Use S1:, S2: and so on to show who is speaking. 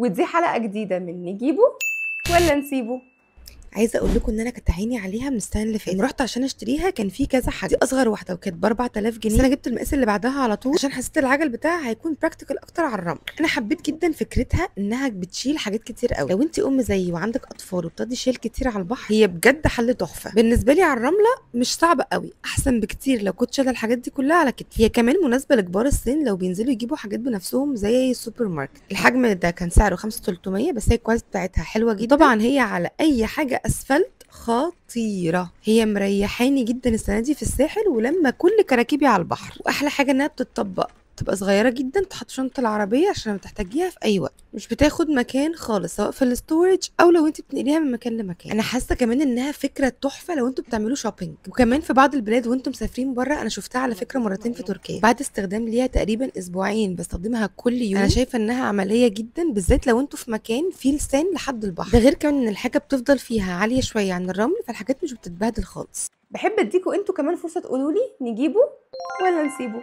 S1: ودي حلقة جديدة من نجيبه ولا نسيبه.
S2: عايزه اقول لكم ان انا كانت عيني عليها من السنة اللي فاتت، رحت عشان اشتريها كان في كذا حاجة. دي اصغر واحدة وكانت ب 4000 جنيه، بس انا جبت المقاس اللي بعدها على طول عشان حسيت العجل بتاعها هيكون practical اكتر على الرمل. انا حبيت جدا فكرتها انها بتشيل حاجات كتير قوي. لو انت ام زيي وعندك اطفال وبتقضي شيل كتير على البحر، هي بجد حل تحفة. بالنسبة لي على الرملة مش صعبة قوي، احسن بكتير لو كنت شايله الحاجات دي كلها على كتفي. هي كمان مناسبة لكبار السن لو بينزلوا يجيبوا حاجات بنفسهم زي السوبر ماركت. الحجم ده كان سعره 5300، بس هي ال quality بتاعتها حلوة جدا. طبعا هي على اي حاجة اسفلت خطيرة. هي مريحاني جدا السنة دي في الساحل ولما كل كراكيبي على البحر. واحلى حاجة انها بتتطبق، تبقى صغيرة جدا، تحط شنطه العربية عشان تحتاجيها في اي وقت، مش بتاخد مكان خالص سواء في ال storage او لو انت بتنقليها من مكان لمكان. انا حاسه كمان انها فكرة تحفة لو انتوا بتعملوا shopping، وكمان في بعض البلاد وانتم مسافرين بره. انا شفتها على فكرة مرتين في تركيا بعد استخدام ليها تقريبا اسبوعين، بستخدمها كل يوم. انا شايفه انها عملية جدا، بالذات لو انتوا في مكان فيه لسان لحد البحر. ده غير كمان ان الحاجة بتفضل فيها عالية شوية عن الرمل، فالحاجات مش بتتبهدل خالص.
S1: بحب اديكوا انتوا كمان فرصة تقولوا لي نجيبه ولا نسيبه.